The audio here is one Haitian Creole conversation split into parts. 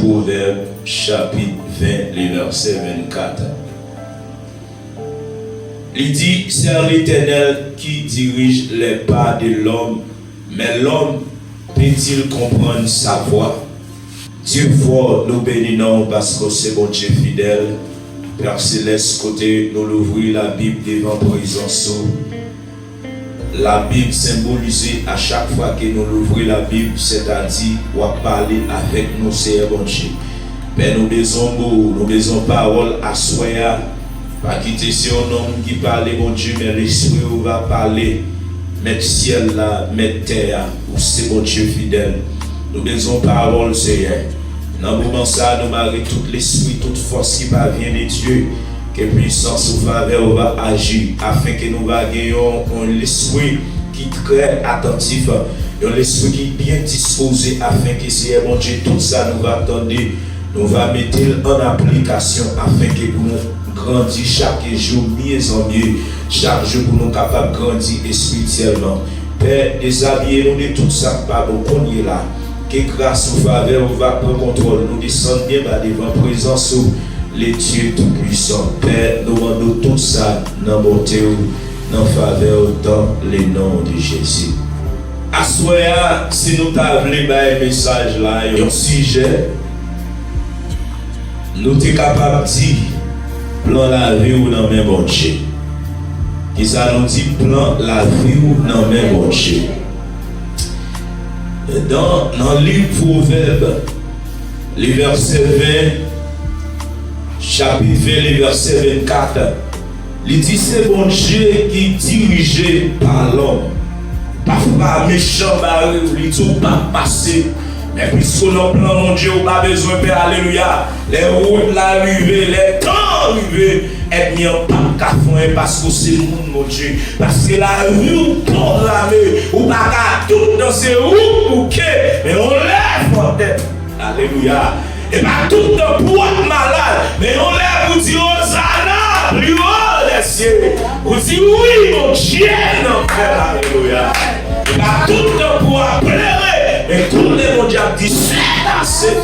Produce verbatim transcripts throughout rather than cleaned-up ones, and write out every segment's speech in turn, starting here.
Pwovèb chapit ven, le vèsè vennkat. Li di, c'est l'Éternel qui dirige les pas de l'homme, mais l'homme peut-il comprendre sa voie? Dye fò, nou beni non w paske w se Bondye fidèl. Pè Selès, kote nou louvri Labib devan prezans ou, Labib senbolize a chak fwa ke nou louvri Labib, sètadi w ap pale avèk nou, Seyè Bondye. Pè, nou bezwen mo w, nou bezwen pawòl aswè a. Pa kite se yon nonm ki pale, Bondye, men Lespri w va pale. Mèt syèl la, Mèt tè a, ou se Bondye fidèl. Nou bezwen pawòl, Seyè. Nan moman sa a, nou mare tout lespri, tout fòs ki pa vyen de Dye. Ke pwisans ou favè ou va aji, afen ke nou va gen yon, yon lespri ki trè atantif, yon lespri ki byen dispoze, afen ke, Seyè Bondye, tout sa nou va tande, nou va mete l an aplikasyon, afen ke pou nou grandi chak jou mye an mye, chak jou pou nou kapab grandi espirityèlman. Pè, dezabiye nou de tout sa k pa bon kounye la. Ke gras ou, favè ou va pran kontwòl. Nou desann byen ba devan prezans ou, le Dye Toupwisan. Pè, nou mande w tout sa nan bonte w, nan favè w, dans le nom de Jésus. Aswè a, si nou ta vle bay mesaj la yon sijè, nou te kapab di, plan lavi w nan men Bondye. Kisa nou di? Plan lavi w nan men Bondye. Dan, nan liv Pwovèb, li vèsè ven, chapit ven, li vèsè vennkat, li di se Bondye ki dirije pa lòm. Pafwa mechan bare w, li di w p ap pase. Men piske w nan plan Bondye, ou pa bezwen pè, alelouya. Lè wout la rive, lè tan rive, ènmi an p ap ka fè anyen paske w se moun Bondye. Paske lavi w pwograme, ou pa ka tout tan se ou k bouke, men yon lè fò tèt. Alelouya. E pa tout tan pou w ap malad, men yon lè pou di Ozana, pli wo lèsye. Ou di wi, Bondye nan fè l. Alelouya. E pa tout tan pou w ap plere, men kounye a Bondye ap di, c'est assez.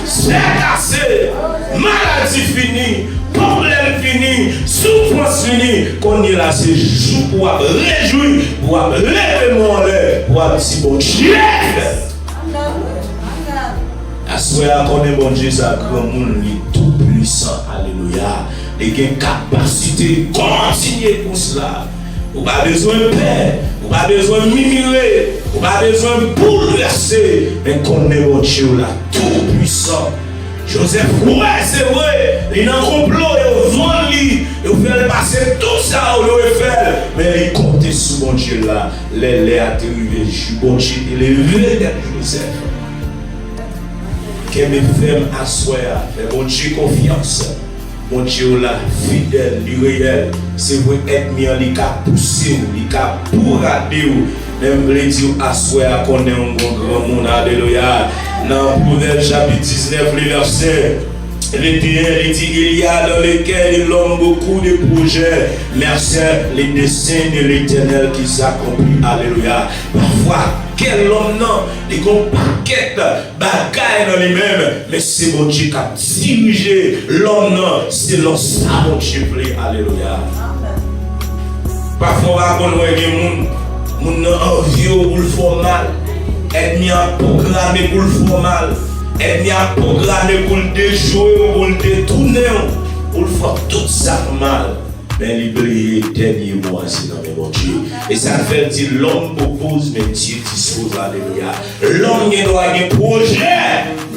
C'est assez. Maladi fini, pwoblèm fini, soufrans fini. Kounye a la, se jou pou w ap rejwi, pou w ap leve men w anlè, pou w ap di, Bondye fè. Aswè a, konnen Bondye sa granmoun, li tou pwisan, alelouya. Li gen kapasite kontinye kous la. Ou pa bezwen pè, ou pa bezwen mimire, ou pa bezwen boulvèse, men konnen Bondye w la tou pwisan. Jozèf wè, se vre, li nan konplo, yo vann li, yo fè l pase tout sa yo dwe fè l, men li konte sou Bondye l la. Lè lè a te rive, Bondye te leve tèt Jozèf. Kenbe fèm aswè a, fè Bondye konfyans. Bondye w la fidèl, li reyèl. Se vre, ènmi an, li ka pouse w, li ka bourade w. Men m vle di w, aswè a, konnen w gon granmoun, alelouya. Nan Pwovèb chapit diznèf, le vèsè venteyen, li di, il y a dans le cœur de l'homme beaucoup de projets, mais c'est le dessein de l'Éternel qui s'accomplit. Alelouya. Pafwa, kè lòm nan, li gon pakèt bagay nan li menm, men se Bondye k ap dirije lòm nan selon sa Bondye vle. Alelouya. Pafwa w pa konn wè gen moun, moun nan anvi w pou l fè w mal. Ènmi an ap pwograme pou l fè w mal. Ènmi an ap pwograme pou l dejwe w, pou l detounen w, pou l fè w tout sa k mal. Men li bliye dènye mo a se nan men Bondye. E sa k fè l di, l'homme propose, mais Dieu dispose. Alelouya. Lòm gen dwa gen pwojè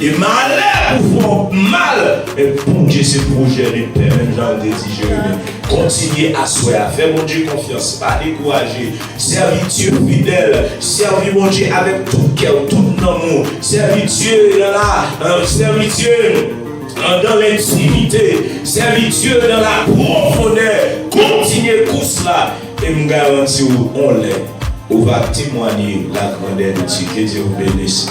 de malè pou fè w mal, men Bondye se pwojè de pè, menm jan l te di Jeremi. Kontinye aswè a, fè Bondye konfyans, pa dekouraje. Sèvi Dye fidèl, sèvi Bondye avèk tout kè w, tout nanm ou. Sèvi Dye nan la, euh, sèvi Dye dans l'intimité, sèvi Dye dans la profondeur. Kontinye kous la, e m garanti w, on lè, ou va temwanye la grandeur de Dieu. Que Dieu vous bénisse.